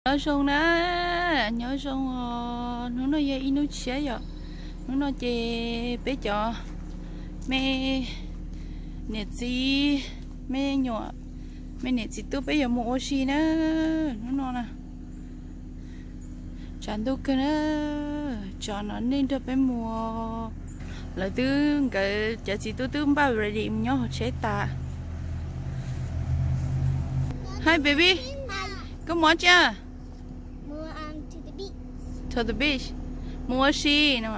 Nyob zoo na, nyob zoo os, hnub no yog ib hnub tshiab yom. Hnub no ces peb cov me niam txiv, me nyuam, me niam txiv tub peb yuav mus ua si na. Hnub no na, tshav ntuj kawg na, tso no nej nrog peb mus. Lawv twb, nkawd cov txiv tub twb npaj ready mus nyob hauv tsheb tas. Hi baby, koj mus dab tsi? To the beach, mus ua si no.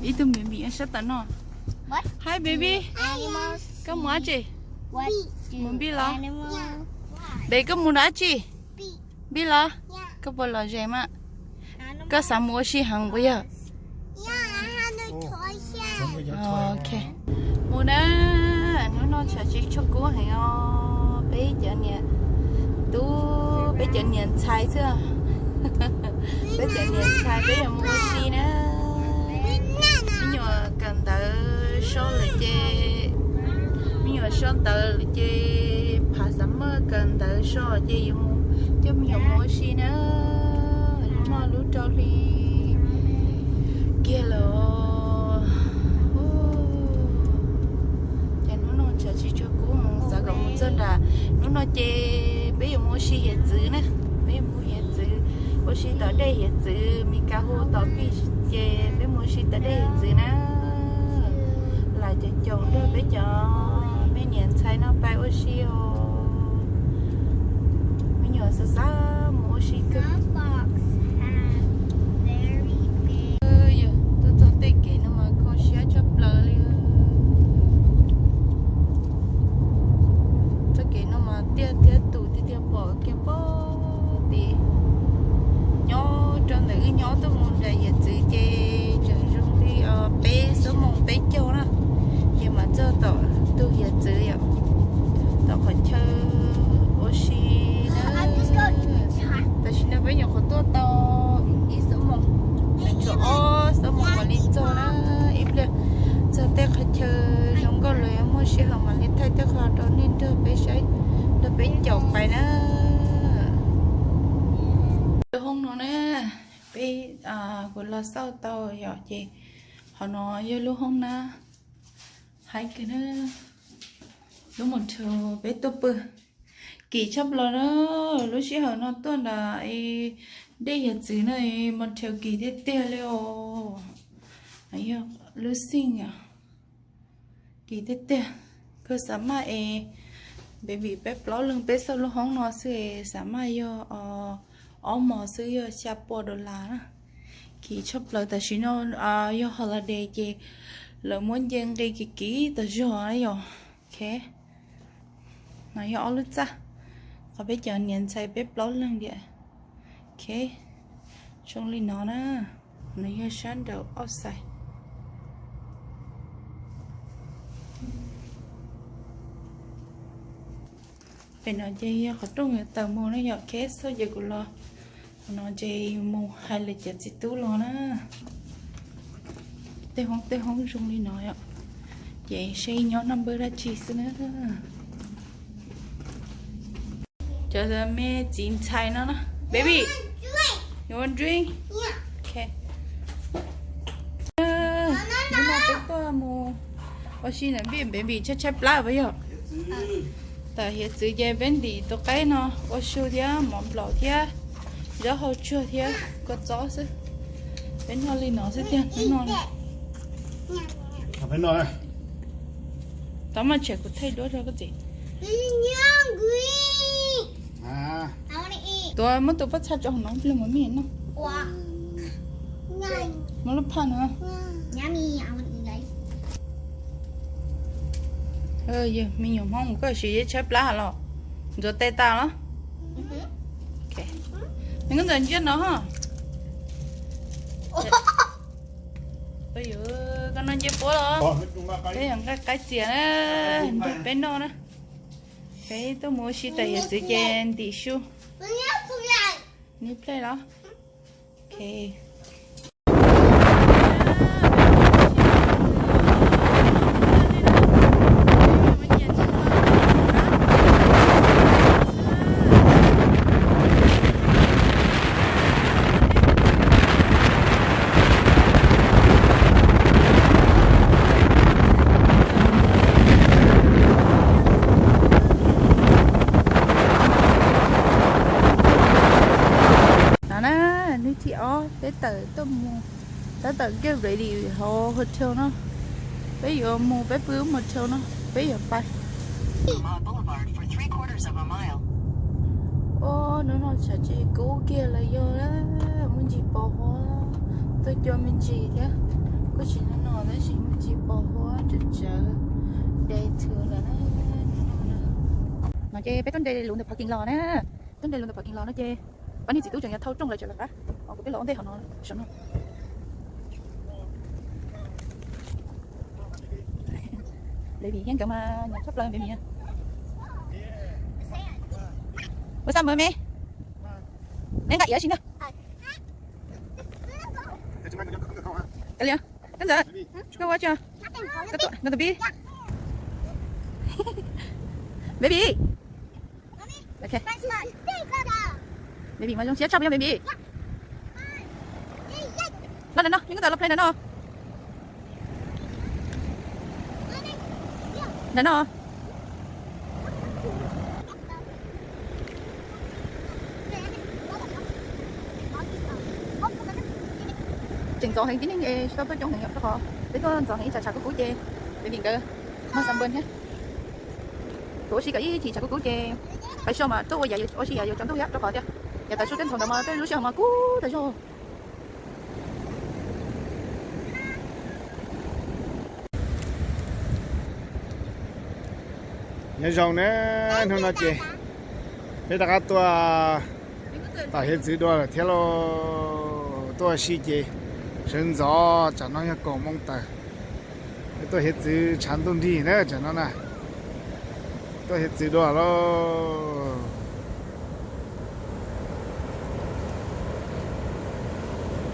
Ib tug baby sab tom no. Hi baby, koj mus dab tsi? Mus npij los? Baby koj mus dab tsi? Npij los? Koj puas lom zem mas? Koj xav mus ua si heev puas yog? Ok, mus na. Hnub no tshav tsis tshua kub heev os, peb cov niam tub, peb cov niam ntxhais xwb. Peb cov niam ntxhais peb yuav mus ua si na. Me nyuam kawm ntawv so lawm ces, me nyuam so ntawv lawm ces phav xav maj kawm ntawv so ces yuav mus coj me nyuam mus ua si na. Hnub no lub rau hli kiag lawm. Ces hnub no tshav tsis tshua kub, xav kom mus txog nram, hnub no ces peb yuav mus ua si hiav txwv na. Peb yuav mus hiav txwv, ua si tom dej hiav txwv, Mes Kas Hus tom pij, ces peb mus ua si tom dej hiav txwv na. Lam caum caum nrog peb cov me niam ntxhais no pais ua si os. Me nyuam xav xav mus ua si kawg. Yog tuaj txog tej kev no mas kho siab tshaj plaws li. Txoj kev no mas tiaj thiab tus tiag tiag, pom kiag pem tid. Nyob rau ntawm wb nyob tuaj mus nram hiav txwv ces tseem zoo li peb xuab moos peb caug na, ces mam txog tom tus hiav txwv yom, tom qhov chaw ua si na. Tam sim no peb nyuam qhuav tuaj tau ib xuab moos, tseem tshuav ob xuab moos mam li txog na. Ib pliag txog tej qhov chaw zoo nkauj los yuav muaj sij hawm mam li thaij tej qho rau nej nrog peb saib, nrog peb caum pais na. Lub hoob no na, peb, kuv los xauj tau yom, ces qhov no yog lub hoob na. Haib kawg na, lub motel peb tuaj pw, kim tshaj plaws na. Lub sij hawm no tuaj nram dej hiav txwv no, motel kim tiag tiag li os. Yog lub xij, kim tiag tiag. Koj xav maj es baby peb plaub leeg peb xauj lub hoob no xwb es xav maj yog ob hmos xwb yog xya pua dollar na. Kim tshaj plaws, tam sim no yog holiday ces lawv muab nce nqi kim kim tas zog na yom. Ok, no yog ob lub txaj, qhov peb cov niam ntxhais peb plaub leeg tias. Ok, zoo li no na. No yog sab nraum outside. Pem no ces yog qhov rooj yuav tawm mus na yom. Ok, xauj ces kuv los qhov no ces mus hais lawv cov txiv tub los na. Tej hoob tej hoob zoo li no yom, ces seb nyob noj npawb dab tsi xwb na. Cov me txiv ntxhais no na. Baby, you want drink? Ok. Hnub no peb tuaj mus ua si ntawm baby tshaib tshaib plab puas yog? Tam hiav txwv ces peb ntim tus qaib no ua su thiab mov nplaum thiab zaub hau tsuag thiab kua txob xwb. Peb noj li no xwb tiag hnub no. Tau mas tshem kuv thaij duab rau koj txiv. Tuav muab tus pob txha tso hauv no pliag mas mij noj. Muab lub phaj no. Yog me nyuam Hmoob koj siv tshaib plab los ntxuav tes tas los. Nws koj ntawm ntsiab no ho. Koj no nce puab los. Peb yog nqaij qaib txias na, nrog peb noj na. Peb tuaj mus ua si tam hiav txwv ces ntim su. Nib plej los. Ok. Tim ob peb tawm tuaj mus, tab tom get ready hauv hotel no. Peb yuav mus peb pw motel no, peb yuav pais. Ua hnub no tshav tsis kub kiag los yog muaj ntsis pos huab, tuaj cua me ntsis thiab. Kuj tsis hnub no tab sis muaj ntsis pos huab tsawv tsawv, day two lawm na. No ces peb tuaj nres lus ntawm parking los na, tuaj nres lus ntawm parking los no ces pab niag txiv tub tseem yuav thauj rooj lawv tseem lawm qab, ho kuv twb los ua ntej hauv no saum no. Baby thiab nkawd mas nyuam tshaj plaws baby. Ua xab npawg me, neb nqa iav si na. Kav liam, koj ntxawm, koj ua tsi? Nkauj tus pib. Baby. Ok. Baby mas zoo siab tshaj plaws baby. No ntawm no, neb nkauj ntxawm los play ntawm no. Ntawm no. Tseem ntxov heev tib neeg es tsis tau tuaj coob heev rau qhov peb tuaj ntxov heev ib tsam tshav kub kub ces baby nkawd mag xab npawg thiab. Kuv ua si kom ib chim tshav kub kub ces pais so mas tuaj ua yam ua si yam yuav tsaus ntuj thiab rau qhov tias yav tas su tej thaum ntawd mas tej lub sij hawm mas kub tas zog. Nyob zoo na, hnub no ces peb rov qab tuaj tom hiav txwv dua lawm thiab lauj. Tuaj ua si ces sawv ntxov, tsam no yog kaum moo tawm. Peb tuaj hiav txwv tshav ntuj nrig na tsam no na. Tuaj hiav txwv dua lauj.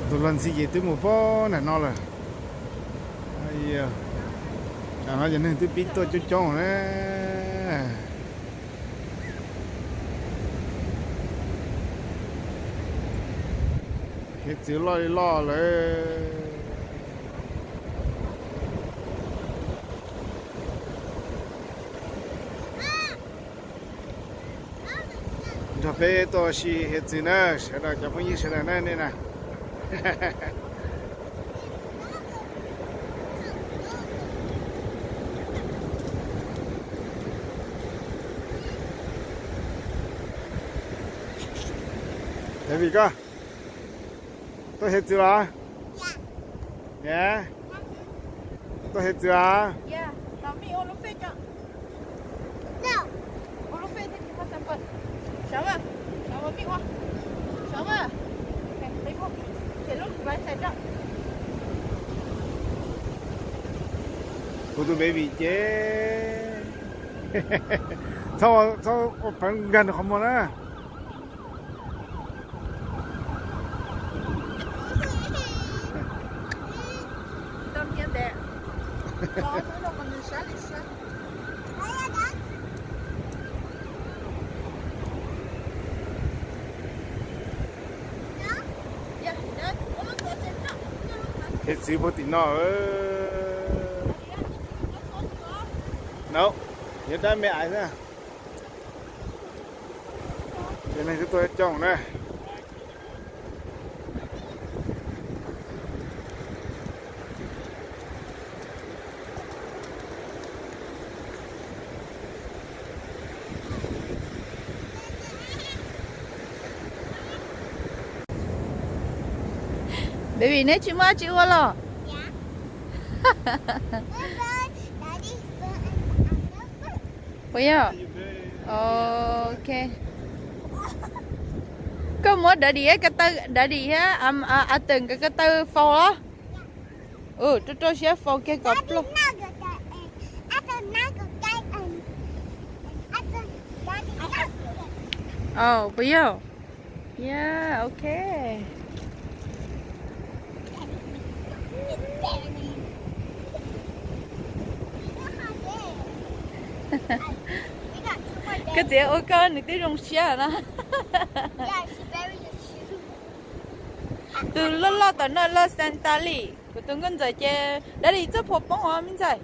Tus luag ntxhi ces twb mus poob nram no lawm. Tsam no cov neeg twb pib tuaj coob coob na. Hiav txwv loj li loj lawm. Nrog peb tuaj ua si hiav txwv na, sawv daws cov phooj ywg sawv daws na nej na. Baby koj tuaj hiav txwv los? Tuaj hiav txwv los? Kuv tus baby ces txhob ua peev nkag nws qhov muag na. Hiav txwv puag tim no. No, nyob dab me ais na. Cov neeg twb tuaj coob na. Baby, neb tsis muaj dab tsi ua los? Puas yog? Ok. Koj muab daddy ko taw, daddy thiab a tawm nkawd ko taw faus los? Rau rau siab faus kiag kom pluag. Puas yog? Yeah, ok. Koj txiv ua koj nws twb zoo siab na. Tus loj loj tom no loj Santa li, kuv tus nkauj ntxawm ces dab li txoj phuam poob os me ntxhais.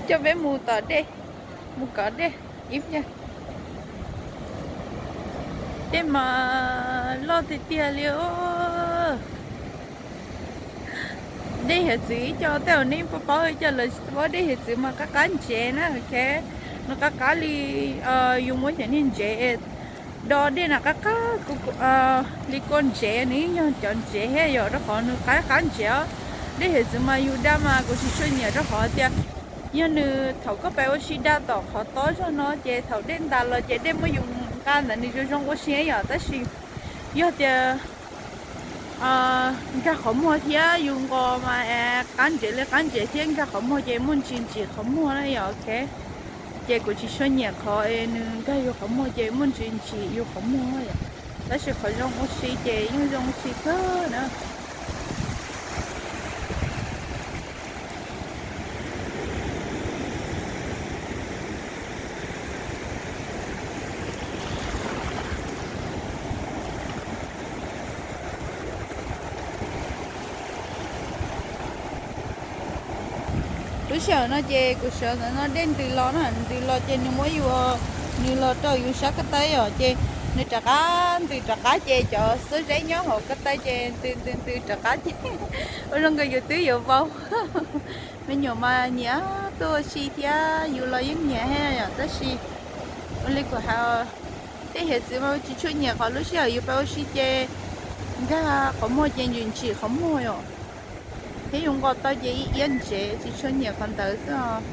Coj peb mus tom dej, mus kov dej ib pliag. Dej mas loj tiag tiag li os. Dej hiav txwv ib co tej zaum nej paub paub, ib co lawv tsis paub, dej hiav txwv mas qab qab ntsev na, ok. Nws qab qab li, yus muab cov niag ntsev do dej na qab qab li kua ntsev, nws yeej yog cov ntsev thiab yom, rau qhov nws qab qab ntsev os. Dej hiav txwv mas yus da mas kuv tsis tshua nyiam rau qhov tias yog nws thaum koj pais ua si da tom qhov tob zog no ces thaum dej ntas los ces dej muab yus nqa ntawd nws zoo zoo ua si yom, tab sis yog tias nkag qhov muag thiab yus nqos mas qab ntsev li qab ntsev thiab nkag qhov muag ces muaj ntsis ntsim qhov muag na yom, ok. Ces kuv tsis tshua nyiam qhov nws nkag yus qhov muag ces muaj ntsis ntsim yus qhov muag yom. Tab sis qhov zoo ua si ces yeej zoo ua si kawg na. Lub sij hawm no ces kuv sawv ntawm no dej ntws los na, ntws los ces nws muab yus, nws los rau yus sab ko taw yom, ces nws rov qab ntws rov qab ces cov xuab zeb nyob hauv ko taw ces ntws ntws ntws rov qab ces ua zoo nkaus yus twb yuav vau. Me nyuam mas nyiam tuaj ua si thiab yus los yeej nyiam thiab yom, tab sis ua li kuv hais, dej hiav txwv mas tsis tshua nyiam qhov lub sij hawm yus pais ua si ces nkag qhov muag ces ntsim ntsim qhov muag yom, thiab yus nqos tau ces ib iab ntsev, tsis tshua nyiam qhov ntawd xwb os.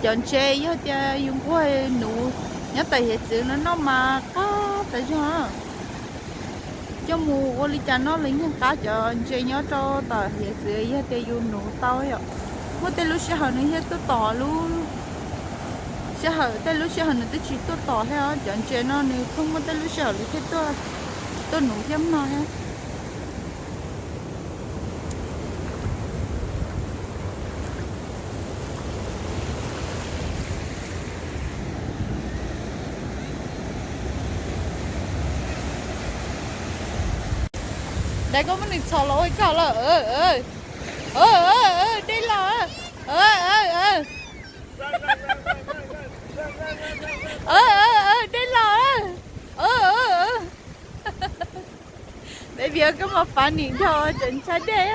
Cov ntsev yog tias yus nquag nuv nyob tom hiav txwv no noj mas qab tas zog. Coj mus ua li cas noj los yeej qab cov ntsev nyob rau tom hiav txwv yog tias yus nuv tau yom. Muaj tej lub sij hawm nws thiaj tuaj tom lub sij hawm, tej lub sij hawm nws twb tsis tuaj tom thiab os. Cov ntsev no nws pheej muaj tej lub sij hawm nws thiaj tuaj, tuaj nuv thiab mog thiab. Dais, koj muab nws txhos los ua koj lawm. Dej los. Dej los. Baby, koj mas funny dhau cov ntshav dej.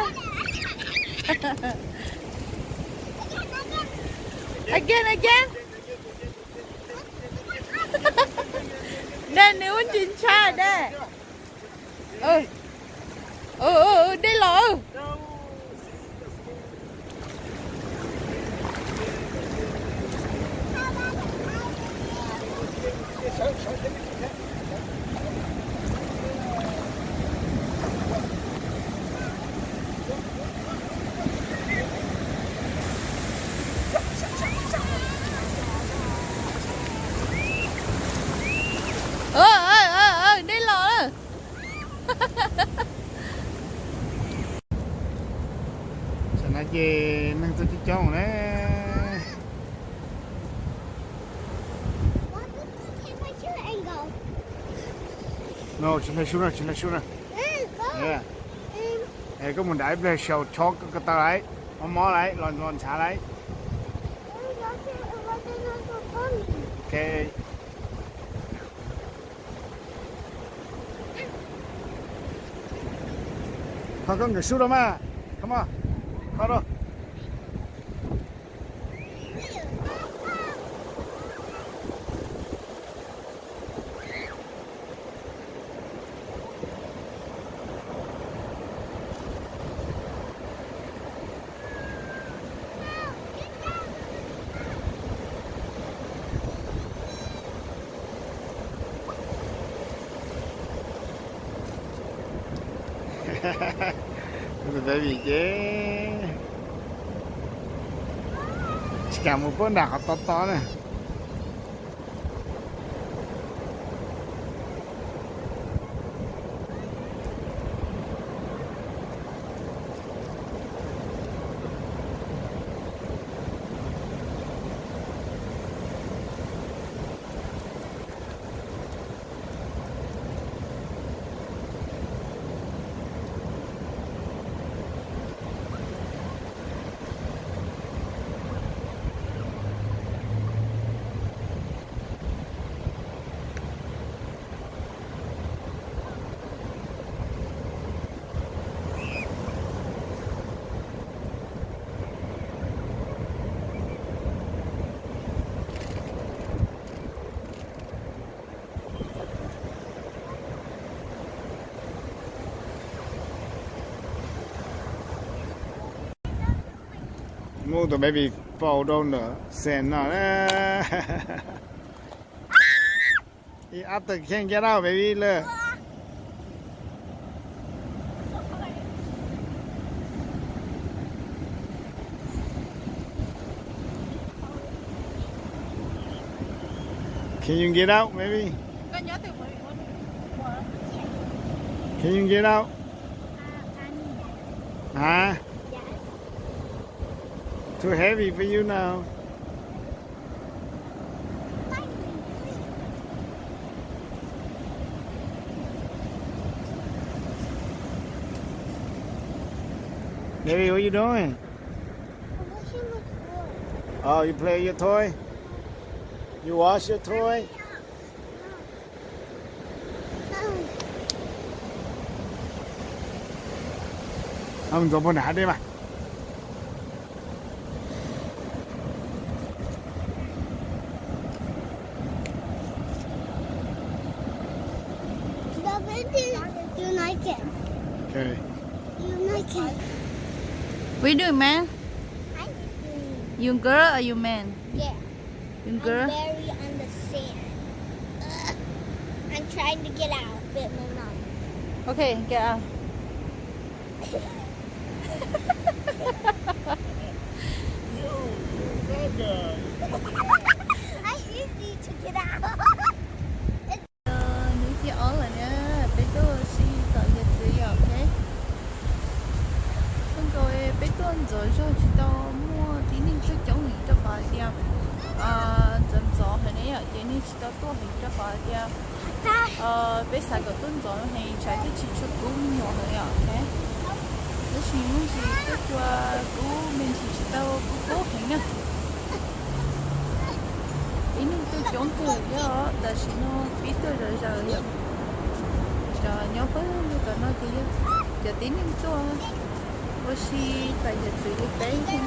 Again, again. Dej, nws ua ntsis ntshav dej. Dej los. Dej los. Tam no ces neeg tuaj coob coob na. No, tsis nrhiav sub na, tsis nrhiav sub na. Koj mus nram ib pliag xyaum chob ko taw lawm, mob mob lawm, los ntshav lawm. Kho koj nkawm sub rau mas. Come on. Kho rau. Tus baby ces tsis kam mus puab nram qhov to to na. Move the baby, fall down the sand no. After, can't get out, baby, look. Can you get out, baby? Can you get out? Huh? Too heavy for you now. Baby, what you doing? I'm washing my toy. Oh, you play your toy? You wash your toy? Ntxov puag nram hav dej mas. Baby, you like it? Okay. You like it? What you doing, man? I like it. You girl or you man? Yeah. You girl? I'm very on the sand. Ugh. I'm trying to get out, but my mom. Okay, get out. It's easy to get out. Hnub thib ob lawm na, peb tuaj ua si tom yawm txwv yom, ok. Zoo nkaus peb tuaj ntxov zog tsis tau muaj tib neeg coob coob heev rau qhov hais tias ntxov ntxov heev ne yom, ces neeg tsis tau tuaj heev rau qhov hais tias peb xav kom tuaj ntxov heev tsam thiaj tsis tshua kub me nyuam heev yom, ok. Tab sis muaj ntsis tuaj cua kub me ntsis tsis tau kub kub heev na. Ib hnub tuaj coob kawg thiab os, tam sim no pib tuaj zom zaws yom. Cov nyob pawg lug tom no ces yog cov tib neeg tuaj ua si tom yawm txwv li peb.